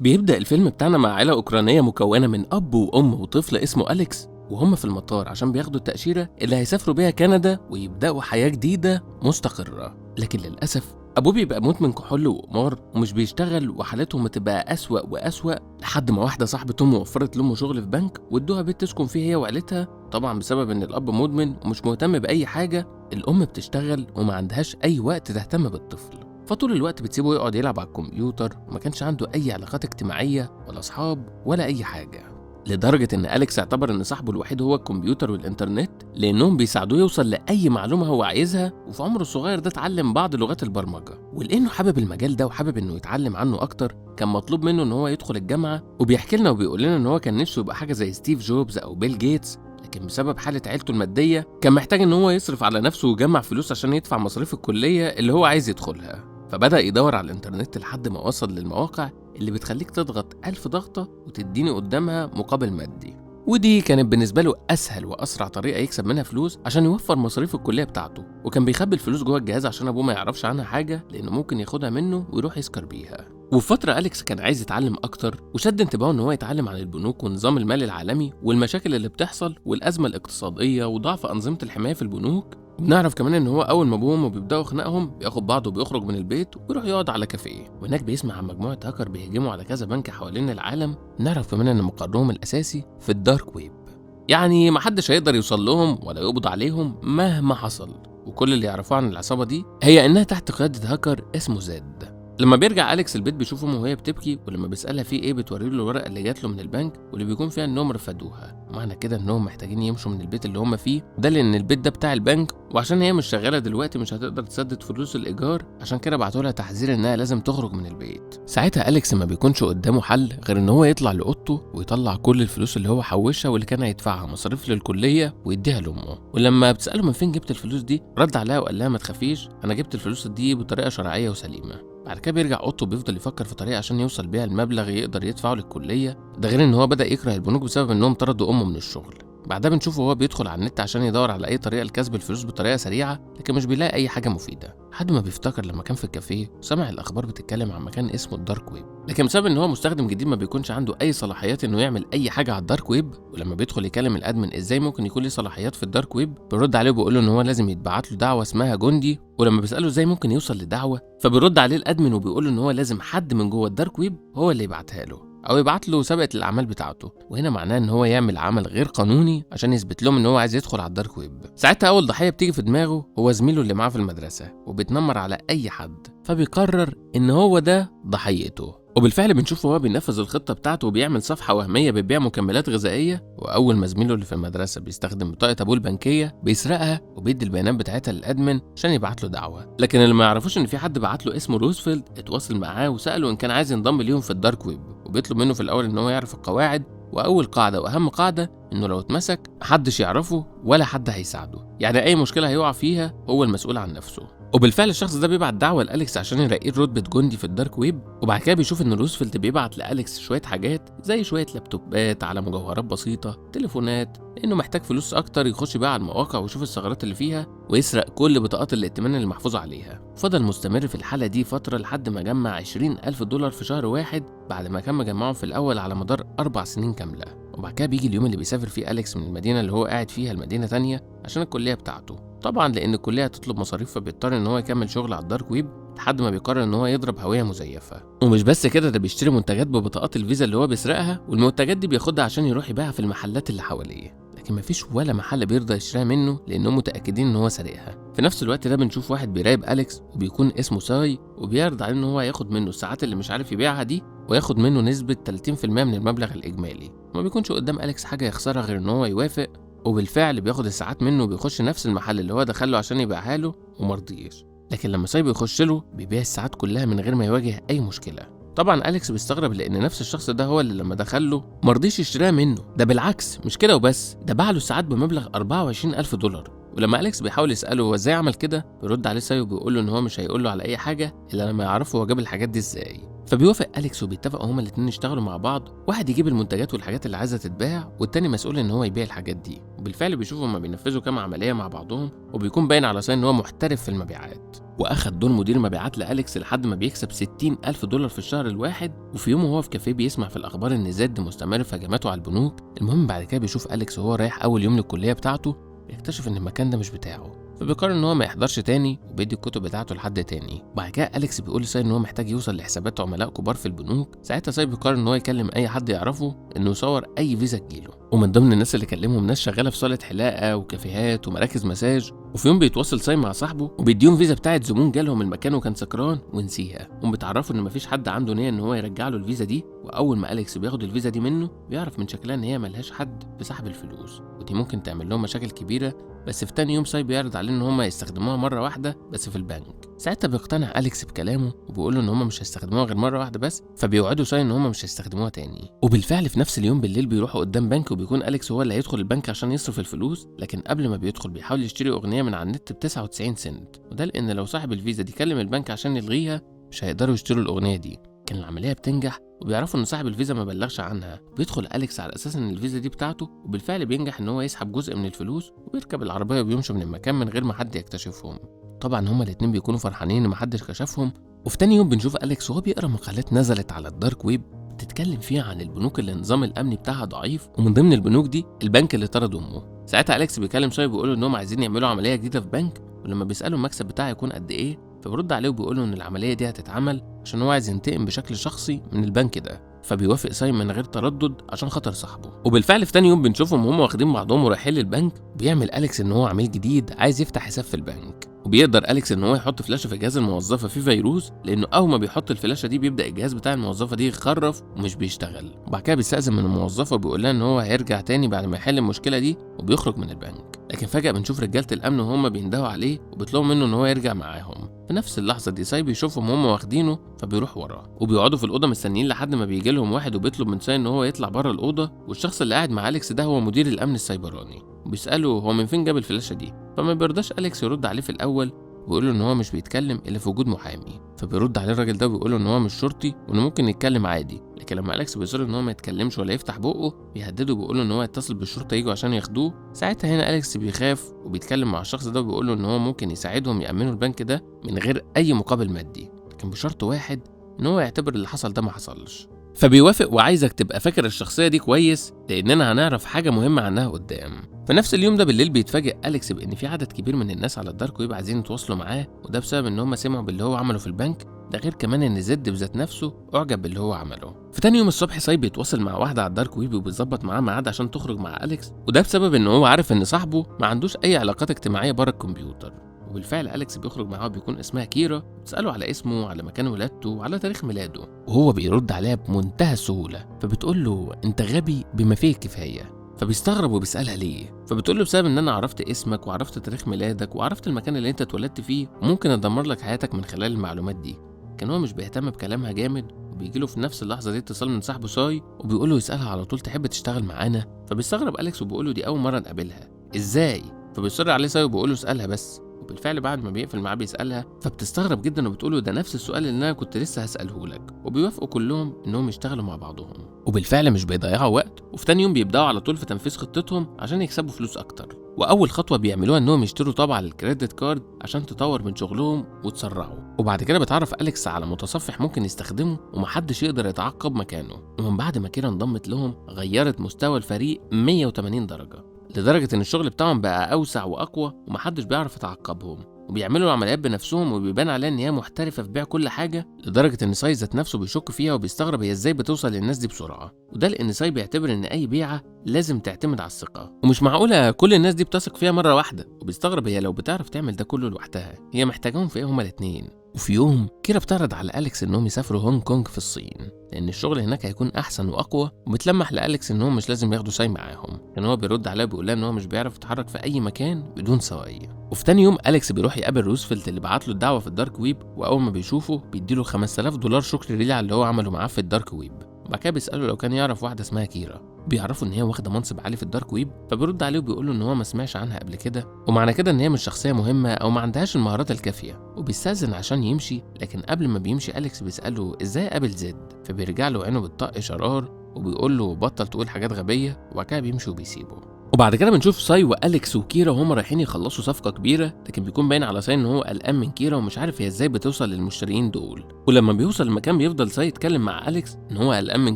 بيبدأ الفيلم بتاعنا مع عيلة أوكرانية مكونة من أب وأم وطفل اسمه أليكس، وهم في المطار عشان بياخدوا التأشيرة اللي هيسافروا بيها كندا ويبدأوا حياة جديدة مستقرة. لكن للأسف أبوه بيبقى مدمن كحول وقمار ومش بيشتغل، وحالتهم بتبقى أسوأ وأسوأ، لحد ما واحدة صاحبة أمه وفرت لأمه شغل في بنك وادوها بيت تسكن فيه هي وعيلتها. طبعا بسبب إن الأب مدمن ومش مهتم بأي حاجة، الأم بتشتغل وما عندهاش أي وقت تهتم بالطفل، فطول الوقت بتسيبه يقعد يلعب على الكمبيوتر، وما كانش عنده أي علاقات اجتماعية ولا أصحاب ولا أي حاجة، لدرجة إن أليكس اعتبر إن صاحبه الوحيد هو الكمبيوتر والإنترنت، لأنهم بيساعدوه يوصل لأي معلومة هو عايزها. وفي عمره الصغير ده اتعلم بعض لغات البرمجة، ولأنه حابب المجال ده وحابب إنه يتعلم عنه أكتر، كان مطلوب منه إن هو يدخل الجامعة. وبيحكي لنا وبيقول لنا إن هو كان نفسه يبقى حاجة زي ستيف جوبز أو بيل جيتس، لكن بسبب حالة عيلته المادية كان محتاج إن هو يصرف على نفسه ويجمع فلوس عشان يدفع مصاريف الكلية اللي هو عايز يدخلها. فبدأ يدور على الإنترنت لحد ما وصل للمواقع اللي بتخليك تضغط 1000 ضغطة وتديني قدامها مقابل مادي، ودي كانت بالنسبة له أسهل وأسرع طريقة يكسب منها فلوس عشان يوفر مصاريف الكلية بتاعته. وكان بيخبي الفلوس جوه الجهاز عشان أبوه ما يعرفش عنها حاجة، لأنه ممكن ياخدها منه ويروح يسكر بيها. وفي فترة أليكس كان عايز يتعلم أكتر، وشد انتباهه إن هو يتعلم عن البنوك والنظام المالي العالمي والمشاكل اللي بتحصل والأزمة الاقتصادية وضعف أنظمة الحماية في البنوك. وبنعرف كمان ان هو اول ما ابوه وامه بيبداوا خناقهم بياخد بعضه وبيخرج من البيت ويروح يقعد على كافيه، وهناك بيسمع عن مجموعة هاكر بيهجموا على كذا بنك حوالين العالم. نعرف كمان ان مقرهم الاساسي في ال dark web، يعني محدش هيقدر يوصل لهم ولا يقبض عليهم مهما حصل. وكل اللي يعرفوه عن العصابة دي هي انها تحت قيادة هاكر اسمه زد. لما بيرجع أليكس البيت بيشوف امه وهي بتبكي، ولما بيسألها في ايه بتوري له الورقة اللي جات له من البنك واللي بيكون فيها انهم رفضوها، معنى كده انهم محتاجين يمشوا من البيت اللي هم فيه ده، لان البيت ده بتاع البنك، وعشان هي مش شغالة دلوقتي مش هتقدر تسدد فلوس الايجار، عشان كده بعتوا لها تحذير انها لازم تخرج من البيت. ساعتها أليكس ما بيكونش قدامه حل غير ان هو يطلع لاوضته ويطلع كل الفلوس اللي هو حوشها واللي كان هيدفعها مصاريف للكليه ويديها لامه. ولما بتساله من فين جبت الفلوس دي، رد عليها وقال لها ما تخافيش، انا جبت الفلوس دي بطريقة شرعية وسليمه. بعد كده بيرجع اوضته وبيفضل يفكر في طريقه عشان يوصل بيها المبلغ يقدر يدفعه للكليه، ده غير ان هو بدا يكره البنوك بسبب انهم طردوا امه من الشغل. بعدها بنشوفه وهو بيدخل على النت عشان يدور على اي طريقه لكسب الفلوس بطريقة سريعة، لكن مش بيلاقي اي حاجة مفيدة، لحد ما بيفتكر لما كان في الكافيه وسمع الاخبار بتتكلم عن مكان اسمه ال dark web. لكن بسبب ان هو مستخدم جديد ما بيكونش عنده اي صلاحيات انه يعمل اي حاجة على ال dark web، ولما بيدخل يكلم ال admin ازاي ممكن يكون ليه صلاحيات في ال dark web، بيرد عليه وبيقول له ان هو لازم يتبعت له دعوه اسمها جندي. ولما بيساله ازاي ممكن يوصل لدعوة، فبيرد عليه ال admin وبيقول له ان هو لازم حد من جوه ال dark web هو اللي يبعتها له او يبعت له سابقه الاعمال بتاعته، وهنا معناه ان هو يعمل عمل غير قانوني عشان يثبت لهم ان هو عايز يدخل على ال dark web. ساعتها اول ضحية بتيجي في دماغه هو زميله اللي معاه في المدرسة، وبيتنمر على اي حد، فبيقرر ان هو ده ضحيته. وبالفعل بنشوفه هو بينفذ الخطة بتاعته وبيعمل صفحة وهمية بتبيع مكملات غذائية، واول ما زميله اللي في المدرسة بيستخدم بطاقة ابوه البنكية بيسرقها وبيدي البيانات بتاعتها لل admin عشان يبعت له دعوه. لكن اللي ما يعرفوش ان في حد بعت له اسمه روزفلد اتواصل معاه وساله ان كان عايز ينضم ليهم في ال dark web، وبيطلب منه في الاول ان هو يعرف القواعد، واول قاعدة واهم قاعدة انه لو اتمسك محدش يعرفه ولا حد هيساعده، يعني اي مشكلة هيقع فيها هو المسؤول عن نفسه. وبالفعل الشخص ده بيبعت دعوه لأليكس عشان يرقيه رتبه جندي في ال dark web. وبعد كده بيشوف ان روزفلد بيبعت لأليكس شوية حاجات زي شوية لابتوبات على مجوهرات بسيطة، تليفونات، لانه محتاج فلوس اكتر يخش بقى على المواقع ويشوف الثغرات اللي فيها ويسرق كل بطاقات الائتمان اللي محفوظة عليها. فضل مستمر في الحالة دي فترة لحد ما جمع 20,000 دولار في شهر واحد، بعد ما كان مجمعهم في الاول على مدار 4 سنين كاملة. وبعد كده بيجي اليوم اللي بيسافر فيه أليكس من المدينة اللي هو قاعد فيها لمدينة تانية عشان الكلية بتاعته. طبعا لان الكلية هتطلب مصاريف، فبيضطر ان هو يكمل شغل على ال dark web لحد ما بيقرر ان هو يضرب هوية مزيفة. ومش بس كده، ده بيشتري منتجات ببطاقات الفيزا اللي هو بيسرقها، والمنتجات دي بياخدها عشان يروح يبيعها في المحلات اللي حواليه، لكن مفيش ولا محل بيرضى يشتريها منه لانهم متاكدين ان هو سارقها. في نفس الوقت ده بنشوف واحد بيراقب أليكس وبيكون اسمه ساي، وبيعرض عليه ان هو هياخد منه الساعات اللي مش عارف يبيعها دي وياخد منه نسبه 30% من المبلغ الاجمالي. ما بيكونش قدام أليكس حاجة يخسرها غير ان هو يوافق، وبالفعل بياخد الساعات منه وبيخش نفس المحل اللي هو دخله عشان يبيعها له ومرضيش. لكن لما ساي بيخش له بيبيع الساعات كلها من غير ما يواجه اي مشكلة. طبعا أليكس بيستغرب لان نفس الشخص ده هو اللي لما دخله مرضيش يشتريها منه، ده بالعكس مش كده وبس، ده باع له الساعات بمبلغ 24,000 دولار. ولما أليكس بيحاول يسأله هو ازاي عمل كده، بيرد عليه ساي وبيقول له ان هو مش هيقول له على اي حاجة الا لما يعرفه هو جاب الحاجات دي ازاي. فبيوافق أليكس وبيتفقوا هما الاتنين يشتغلوا مع بعض، واحد يجيب المنتجات والحاجات اللي عايزة تتباع والتاني مسؤول إن هو يبيع الحاجات دي. وبالفعل بيشوفوا هما بينفذوا كام عملية مع بعضهم، وبيكون باين على ساي إن هو محترف في المبيعات، وأخد دور مدير مبيعات لأليكس لحد ما بيكسب $60,000 في الشهر الواحد. وفي يوم وهو في كافيه بيسمع في الأخبار إن زد مستمر في هجماته على البنوك. المهم بعد كده بيشوف أليكس وهو رايح أول يوم للكلية بتاعته، بيكتشف إن المكان ده مش بتاعه، فبيقرر ان هو ما يحضرش تاني وبيدي الكتب بتاعته لحد تاني. وبعد كده أليكس بيقول لساي ان هو محتاج يوصل لحسابات عملاء كبار في البنوك. ساعتها ساي بيقرر ان هو يكلم اي حد يعرفه انه يصور اي فيزا تجيله، ومن ضمن الناس اللي كلمهم ناس شغالة في صاله حلاقه وكافيهات ومراكز مساج. وفي يوم بيتواصل ساي مع صاحبه وبيديهم فيزا بتاعه زبون جالهم المكان وكان سكران ونسيها، وبيتعرفوا ان مفيش حد عنده نيه ان هو يرجع له الفيزا دي. واول ما أليكس بياخد الفيزا دي منه بيعرف من شكلها ان هي ملهاش حد في سحب الفلوس، ودي ممكن تعمل لهم مشاكل كبيرة. بس في تاني يوم ساي بيعرض عليه ان هما يستخدموها مرة واحدة بس في البنك. ساعتها بيقتنع أليكس بكلامه وبيقول له ان هما مش هيستخدموها غير مرة واحدة بس، فبيوعدوا ساي ان هما مش هيستخدموها تاني. وبالفعل في نفس اليوم بالليل بيروحوا قدام بنك، وبيكون أليكس هو اللي هيدخل البنك عشان يصرف الفلوس. لكن قبل ما بيدخل بيحاول يشتري اغنية من على النت ب 99 سنت، وده لان لو صاحب الفيزا دي كلم البنك عشان يلغيها مش هيقدروا يشتروا الاغنية دي. كان العملية بتنجح وبيعرفوا ان صاحب الفيزا ما بلغش عنها. بيدخل أليكس على اساس ان الفيزا دي بتاعته، وبالفعل بينجح ان هو يسحب جزء من الفلوس وبيركب العربية وبيمشوا من المكان من غير ما حد يكتشفهم. طبعا هما الاتنين بيكونوا فرحانين ان محدش كشفهم. وفي تاني يوم بنشوف أليكس وهو بيقرا مقالات نزلت على ال dark web بتتكلم فيها عن البنوك اللي النظام الامني بتاعها ضعيف، ومن ضمن البنوك دي البنك اللي طرد امه. ساعتها أليكس بيكلم ساي وبيقول له انهم عايزين يعملوا عملية جديدة في بنك، ولما بيساله المكسب بتاعها يكون قد ايه فبرد عليه وبيقول له ان العملية دي هتتعمل عشان هو عايز ينتقم بشكل شخصي من البنك ده. فبيوافق ساي من غير تردد عشان خاطر صاحبه. وبالفعل في تاني يوم بنشوفهم هم واخدين بعضهم ورايحين للبنك. بيعمل أليكس ان هو عميل جديد عايز يفتح حساب في البنك، وبيقدر أليكس ان هو يحط فلاشه في جهاز الموظفة فيه فيروس، لانه اول ما بيحط الفلاشه دي بيبدا الجهاز بتاع الموظفة دي يخرف ومش بيشتغل. وبعد كده بيستأذن من الموظفة وبيقول لها ان هو هيرجع تاني بعد ما يحل المشكلة دي، وبيخرج من البنك. لكن فجأة بنشوف رجالة الأمن وهم بيندهوا عليه وبيطلبوا منه إن هو يرجع معاهم. في نفس اللحظة دي ساي بيشوفهم وهم واخدينه فبيروح وراه، وبيقعدوا في الأوضة مستنيين لحد ما بيجي لهم واحد وبيطلب من ساي إن هو يطلع بره الأوضة. والشخص اللي قاعد مع أليكس ده هو مدير الأمن السيبراني، وبيسأله هو من فين جاب الفلاشة دي. فما بيرضاش أليكس يرد عليه في الأول، وبيقول له إن هو مش بيتكلم إلا في وجود محامي. فبيرد عليه الراجل ده وبيقول له إن هو مش شرطي وإنه ممكن يتكلم عادي. لكن لما أليكس بيصر إن هو ما يتكلمش ولا يفتح بقه بيهدده وبيقول له إن هو يتصل بالشرطة يجوا عشان ياخدوه. ساعتها هنا أليكس بيخاف وبيتكلم مع الشخص ده وبيقول له إن هو ممكن يساعدهم يأمنوا البنك ده من غير أي مقابل مادي، لكن بشرط واحد، إن هو يعتبر اللي حصل ده ما حصلش. فبيوافق، وعايزك تبقى فاكر الشخصية دي كويس لأننا هنعرف حاجة مهمة عنها قدام. في نفس اليوم ده بالليل بيتفاجئ أليكس بإن في عدد كبير من الناس على ال dark web عايزين يتواصلوا معاه، وده بسبب إن هم سمعوا باللي هو عمله في البنك ده، غير كمان إن زد بذات نفسه أعجب باللي هو عمله. في تاني يوم الصبح ساي بيتواصل مع واحدة على ال dark web وبيظبط معاه ميعاد عشان تخرج مع أليكس، وده بسبب إن هو عارف إن صاحبه ما عندوش أي علاقات اجتماعية بره الكمبيوتر. وبالفعل أليكس بيخرج معاه وبيكون اسمها كيرا، بتسأله على اسمه وعلى مكان ولادته وعلى تاريخ ميلاده، وهو بيرد عليها بمنتهى السهولة. فبتقول له أنت غبي بما فيه الكفاية. فبيستغرب وبيسألها ليه، فبتقول له بسبب ان انا عرفت اسمك وعرفت تاريخ ميلادك وعرفت المكان اللي انت اتولدت فيه، وممكن ادمر لك حياتك من خلال المعلومات دي. كان هو مش بيهتم بكلامها جامد، وبيجيله في نفس اللحظة دي اتصال من صاحبه ساي وبيقول له يسألها على طول تحب تشتغل معانا. فبيستغرب أليكس وبيقول له دي اول مرة نقابلها ازاي؟ فبيصر عليه ساي وبيقول له اسألها بس. وبالفعل بعد ما بيقفل معاه بيسألها، فبتستغرب جدا وبتقوله ده نفس السؤال اللي انا كنت لسه هسأله لك. وبيوافقوا كلهم انهم يشتغلوا مع بعضهم، وبالفعل مش بيضيعوا وقت، وفي تاني يوم بيبداوا على طول في تنفيذ خطتهم عشان يكسبوا فلوس اكتر. واول خطوة بيعملوها انهم يشتروا طبعه لل credit card عشان تطور من شغلهم وتسرعوا. وبعد كده بيتعرف أليكس على متصفح ممكن يستخدمه ومحدش يقدر يتعقب مكانه. ومن بعد ما كيرا انضمت لهم غيرت مستوى الفريق 180 درجه، لدرجة إن الشغل بتاعهم بقى أوسع وأقوى ومحدش بيعرف يتعقبهم، وبيعملوا العمليات بنفسهم، وبيبان عليها إن هي محترفة في بيع كل حاجة، لدرجة إن ساي ذات نفسه بيشك فيها وبيستغرب هي إزاي بتوصل للناس دي بسرعة. وده لأن ساي بيعتبر إن أي بيعة لازم تعتمد على الثقة، ومش معقولة كل الناس دي بتثق فيها مرة واحدة. وبيستغرب هي لو بتعرف تعمل ده كله لوحدها هي محتاجاهم في إيه هما الاتنين. وفي يوم كيرا بتعرض على أليكس إنهم يسافروا هونج كونج في الصين لأن الشغل هناك هيكون أحسن وأقوى، وبتلمح لأليكس إنهم مش لازم ياخدوا ساي معاهم. كان هو بيرد عليها بيقول لها إن هو مش بيعرف يتحرك في أي مكان بدون ساي. وفي تاني يوم أليكس بيروح يقابل روزفلت اللي بعت له الدعوة في ال dark web، وأول ما بيشوفه بيديله $5000 شكر ليه على اللي هو عمله معاه في ال dark web. وبعد كده بيسأله لو كان يعرف واحدة اسمها كيرا، بيعرفوا ان هي واخده منصب عالي في ال dark web، فبيرد عليه وبيقول له ان هو ما سمعش عنها قبل كده، ومعنى كده ان هي مش شخصية مهمة او ما عندهاش المهارات الكافيه، وبيستأذن عشان يمشي. لكن قبل ما بيمشي اليكس بيساله ازاي قابل زد، فبيرجع له عينه بتطق شرار وبيقول له بطل تقول حاجات غبية، وبعد كده بيمشي وبيسيبه. وبعد كده بنشوف ساي واليكس وكيرا وهم رايحين يخلصوا صفقة كبيرة، لكن بيكون باين على ساي ان هو قلقان من كيرا ومش عارف هي ازاي بتوصل للمشتريين دول. ولما بيوصل المكان بيفضل ساي يتكلم مع اليكس ان هو قلقان من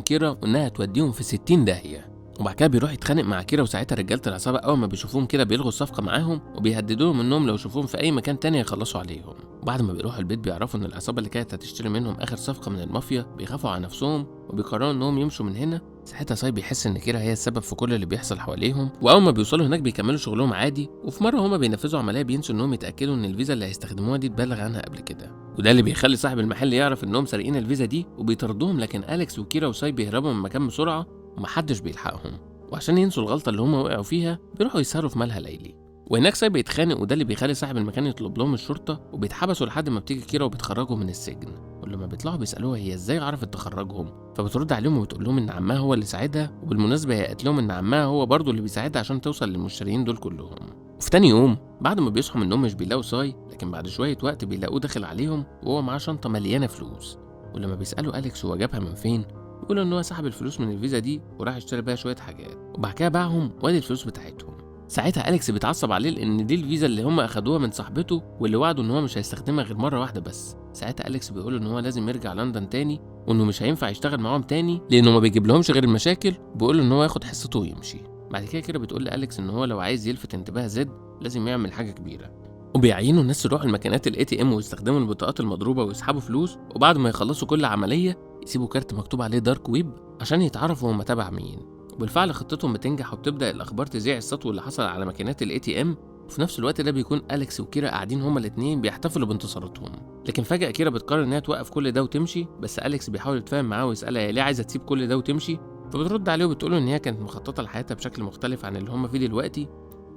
كيرا وانها هتوديهم في 60 داهية، وبعد كده بيروح يتخانق مع كيرا. وساعتها رجاله العصابة اول ما بيشوفوهم كده بيلغوا الصفقة معاهم وبيهددوهم انهم لو شافوهم في اي مكان تاني يخلصوا عليهم. وبعد ما بيروحوا البيت بيعرفوا ان العصابة اللي كانت هتشتري منهم اخر صفقة من المافيا بيخافوا على نفسهم وبيقرروا انهم يمشوا من هنا. ساعتها ساي بيحس ان كيرا هي السبب في كل اللي بيحصل حواليهم، واول ما بيوصلوا هناك بيكملوا شغلهم عادي. وفي مرة هما بينفذوا عملية بينسوا انهم يتاكدوا ان الفيزا اللي هيستخدموها دي اتبلغ عنها قبل كده، وده اللي بيخلي صاحب المحل يعرف انهم سارقين الفيزا دي وبيطردوهم. لكن اليكس وكيرا وساي بيهربوا من المكان بسرعة ومحدش بيلحقهم، وعشان ينسوا الغلطة اللي هما وقعوا فيها بيروحوا يسهروا في مالها ليلي. وهناك ساي بيتخانق، وده اللي بيخلي صاحب المكان يطلب لهم الشرطة وبيتحبسوا لحد ما بتيجي كيرا وبتخرجهم من السجن. ولما بيطلعوا بيسالوها هي ازاي عرفت تخرجهم، فبترد عليهم وبتقول لهم ان عمها هو اللي ساعدها، وبالمناسبة هي قالت لهم ان عمها هو برضه اللي بيساعدها عشان توصل للمشتريين دول كلهم. وفي تاني يوم بعد ما بيصحوا من النوم مش بيلاقوا ساي، لكن بعد شوية وقت بيلاقوه داخل عليهم وهو معاه شنطه مليانة فلوس. ولما بيسالوا اليكس هو جابها من فين، بيقولوا ان هو سحب الفلوس من الفيزا دي وراح اشترى بيها شوية حاجات، وبعد كده باعهم وادي الفلوس بتاعتهم. ساعتها اليكس بيتعصب عليه لان دي الفيزا اللي هم اخدوها من صاحبته واللي وعدوا ان هو مش هيستخدمها غير مرة واحدة بس. ساعتها اليكس بيقول ان هو لازم يرجع لندن تاني وانه مش هينفع يشتغل معاهم تاني لانه ما بيجيب لهمش غير المشاكل، بيقول ان هو ياخد حصته ويمشي. بعد كده كده بتقول لاليكس ان هو لو عايز يلفت انتباه زد لازم يعمل حاجة كبيرة، وبيعينوا الناس يروحوا المكانات ال ATM ويستخدموا البطاقات المضروبه ويسحبوا فلوس، وبعد ما يخلصوا كل عملية يسيبوا كارت مكتوب عليه dark web عشان يتعرفوا هم تبع مين. وبالفعل خطتهم بتنجح وبتبدا الاخبار تذيع السطو اللي حصل على ماكينات ال ATM. وفي نفس الوقت ده بيكون اليكس وكيرا قاعدين هما الاثنين بيحتفلوا بانتصاراتهم، لكن فجاة كيرا بتقرر انها توقف كل ده وتمشي. بس اليكس بيحاول يتفاهم معاه ويسالها هي ليه عايزه تسيب كل ده وتمشي، فبترد عليه وبتقول ان هي كانت مخططه لحياتها بشكل مختلف عن اللي هما فيه دلوقتي.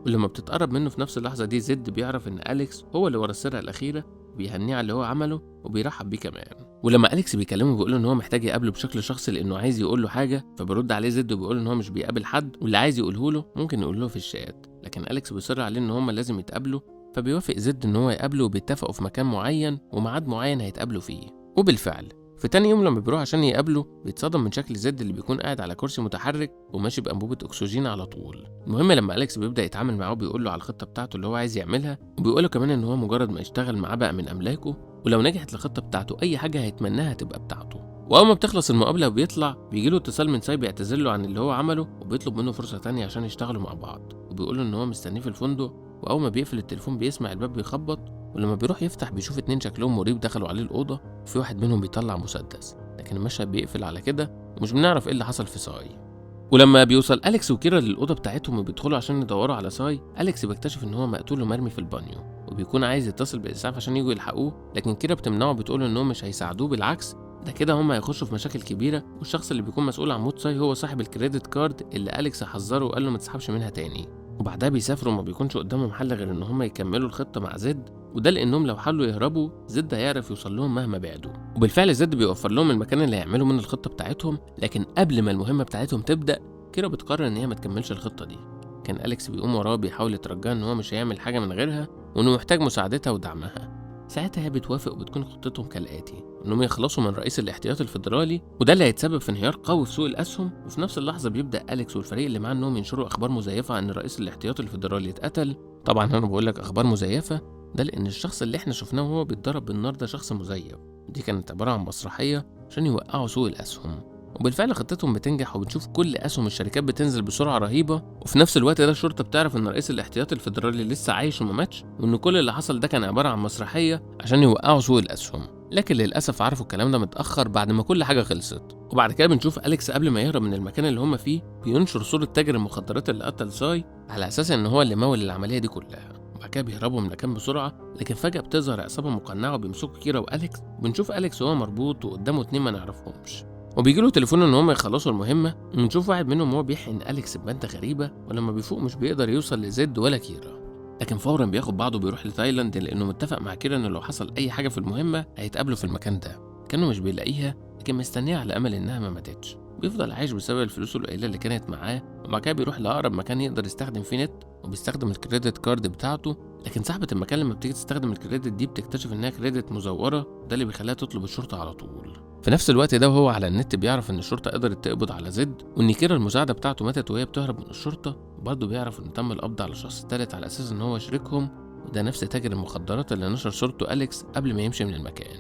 ولما بتتقرب منه في نفس اللحظة دي زد بيعرف ان اليكس هو اللي ورا السرقة الاخيرة، بيهنيه على اللي هو عمله وبيرحب بيه كمان. ولما اليكس بيكلمه بيقول له ان هو محتاج يقابله بشكل شخصي لانه عايز يقول له حاجة، فبيرد عليه زد وبيقول ان هو مش بيقابل حد واللي عايز يقوله له ممكن يقوله له في الشات. لكن اليكس بيصر عليه ان هما لازم يتقابلوا، فبيوافق زد ان هو يقابله وبيتفقوا في مكان معين وميعاد معين هيتقابلوا فيه. وبالفعل في تاني يوم لما بيروح عشان يقابله بيتصدم من شكل زد اللي بيكون قاعد على كرسي متحرك وماشي بأنبوبة أكسجين على طول. المهم لما أليكس بيبدأ يتعامل معاه بيقول له على الخطة بتاعته اللي هو عايز يعملها، وبيقول له كمان إن هو مجرد ما يشتغل معاه بقى من أملاكه، ولو نجحت الخطة بتاعته أي حاجة هيتمناها هتبقى بتاعته. وأول ما بتخلص المقابلة وبيطلع بيجيله اتصال من ساي بيعتذر له عن اللي هو عمله وبيطلب منه فرصة تانية عشان يشتغلوا مع بعض، وبيقول له إن هو مستنيه في الفندق. وأول ما بيقفل التليفون بيسمع الباب بيخبط، ولما بيروح يفتح بيشوف اتنين شكلهم مريب دخلوا عليه الأوضة، وفي واحد منهم بيطلع مسدس، لكن المشهد بيقفل على كده ومش بنعرف ايه اللي حصل في ساي. ولما بيوصل أليكس وكيرا للأوضة بتاعتهم وبيدخلوا عشان يدوروا على ساي، أليكس بيكتشف إن هو مقتول ومرمي في البانيو، وبيكون عايز يتصل بالإسعاف عشان يجوا يلحقوه، لكن كيرا بتمنعه وبتقول إنهم مش هيساعدوه، بالعكس ده كده هم هيخشوا في مشاكل كبيرة، والشخص اللي بيكون مسؤول عن موت ساي هو صاحب ال credit card اللي أليكس حذره وقال له ما تسحبش منها تاني. وبعدها بيسافروا وما بيكونش قدامهم حل غير ان هم يكملوا الخطة مع زد، وده لانهم لو حاولوا يهربوا زد هيعرف يوصل لهم مهما بعدوا. وبالفعل زد بيوفر لهم المكان اللي هيعملوا منه الخطة بتاعتهم، لكن قبل ما المهمة بتاعتهم تبدا كيرا بتقرر ان هي ما تكملش الخطة دي. كان اليكس بيقوم وراه بيحاول يترجاها ان هو مش هيعمل حاجة من غيرها وانه محتاج مساعدتها ودعمها. ساعتها هي بتوافق وبتكون خطتهم كالاتي: انهم يخلصوا من رئيس الاحتياط الفيدرالي، وده اللي هيتسبب في انهيار قوي في سوق الاسهم. وفي نفس اللحظة بيبدا اليكس والفريق اللي معاه انهم ينشروا اخبار مزيفة عن رئيس الاحتياط الفيدرالي اتقتل. طبعا انا بقول لك اخبار مزيفة ده لان الشخص اللي احنا شفناه وهو بيتضرب بالنار ده شخص مزيف، دي كانت عبارة عن مسرحية عشان يوقعوا سوق الاسهم. وبالفعل خطتهم بتنجح وبنشوف كل اسهم الشركات بتنزل بسرعة رهيبة. وفي نفس الوقت ده الشرطة بتعرف ان رئيس الاحتياط الفيدرالي لسه عايش وما ماتش، وان كل اللي حصل ده كان عبارة عن مسرحية عشان يوقعوا سوق الاسهم. لكن للاسف عرفوا الكلام ده متاخر بعد ما كل حاجة خلصت. وبعد كده بنشوف اليكس قبل ما يهرب من المكان اللي هم فيه بينشر صوره تاجر المخدرات اللي قتل ساي على اساس ان هو اللي مول العملية دي كلها. وبعد كده بيهربوا من المكان بسرعة، لكن فجاة بتظهر عصابة مقنعة وبيمسكوا كيرا واليكس. وبنشوف اليكس وهو مربوط وقدامه اتنين ما نعرفهمش، وبيجي له تليفون ان هم يخلصوا المهمة. ونشوف واحد منهم وهو بيحقن اليكس بماده غريبة، ولما بيفوق مش بيقدر يوصل لزد ولا كيرا، لكن فورا بياخد بعضه وبيروح لتايلاند لانه متفق مع كيرا انه لو حصل اي حاجة في المهمة هيتقابلوا في المكان ده. كانه مش بيلاقيها، لكن مستنيها على امل انها ما ماتتش. بيفضل عايش بسبب الفلوس القليلة اللي كانت معاه، وبعد كده بيروح لأقرب مكان يقدر يستخدم فيه نت وبيستخدم ال credit card بتاعته. لكن صاحبة المكان لما بتيجي تستخدم ال credit دي بتكتشف انها credit مزورة، ده اللي بيخليها تطلب الشرطة على طول. في نفس الوقت ده وهو على النت بيعرف ان الشرطة قدرت تقبض على زد، وان كيرا المساعدة بتاعته ماتت وهي بتهرب من الشرطة. وبرضه بيعرف ان تم القبض على الشخص الثالث على اساس ان هو شريكهم، وده نفس تاجر المخدرات اللي نشر صورته أليكس قبل ما يمشي من المكان.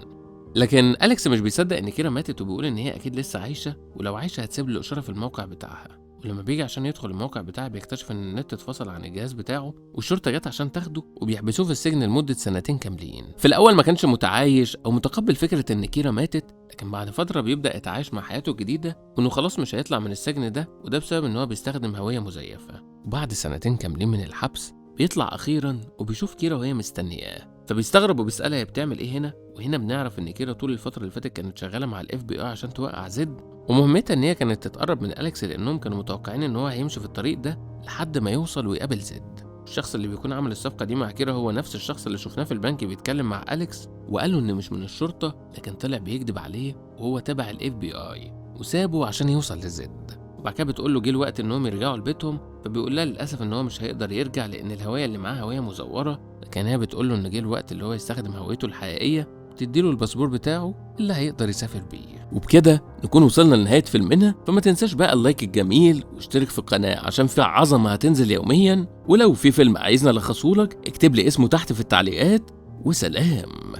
لكن أليكس مش بيصدق ان كيرا ماتت، وبيقول ان هي اكيد لسه عايشة، ولو عايشة هتسيب له اشارة في الموقع بتاعها. ولما بيجي عشان يدخل الموقع بتاعه بيكتشف ان النت اتفصل عن الجهاز بتاعه، والشرطة جت عشان تاخده وبيحبسوه في السجن لمدة 2 سنين كاملين. في الاول ما كانش متعايش او متقبل فكرة ان كيرا ماتت، لكن بعد فترة بيبدا يتعايش مع حياته الجديدة وانه خلاص مش هيطلع من السجن ده، وده بسبب ان هو بيستخدم هوية مزيفة. وبعد 2 سنين كاملين من الحبس بيطلع اخيرا وبيشوف كيرا وهي مستنياه، فبيستغرب وبيسالها هي بتعمل ايه هنا. وهنا بنعرف ان كيرا طول الفترة اللي فاتت كانت شغالة مع ال FBI عشان توقع زد، ومهمتها ان هي كانت تتقرب من اليكس لانهم كانوا متوقعين ان هو هيمشي في الطريق ده لحد ما يوصل ويقابل زد. الشخص اللي بيكون عامل الصفقة دي مع كيرا هو نفس الشخص اللي شفناه في البنك بيتكلم مع اليكس وقال له انه مش من الشرطة، لكن طلع بيكذب عليه وهو تبع ال FBI وسابه عشان يوصل لزد. وبعد كده بتقول له جه الوقت انهم يرجعوا لبيتهم، فبيقول لها للاسف ان هو مش هيقدر يرجع لان الهوية اللي معاه هوية مزوره، لكن هي بتقول له ان جه الوقت اللي هو يستخدم هويته الحقيقية وتديله الباسبور بتاعه اللي هيقدر يسافر بيه. وبكده نكون وصلنا لنهاية فيلمنا، فما تنساش بقى ال like الجميل واشترك في القناة عشان في عظمه هتنزل يوميا. ولو في فيلم عايزنا الخصهولك اكتب لي اسمه تحت في التعليقات، وسلام.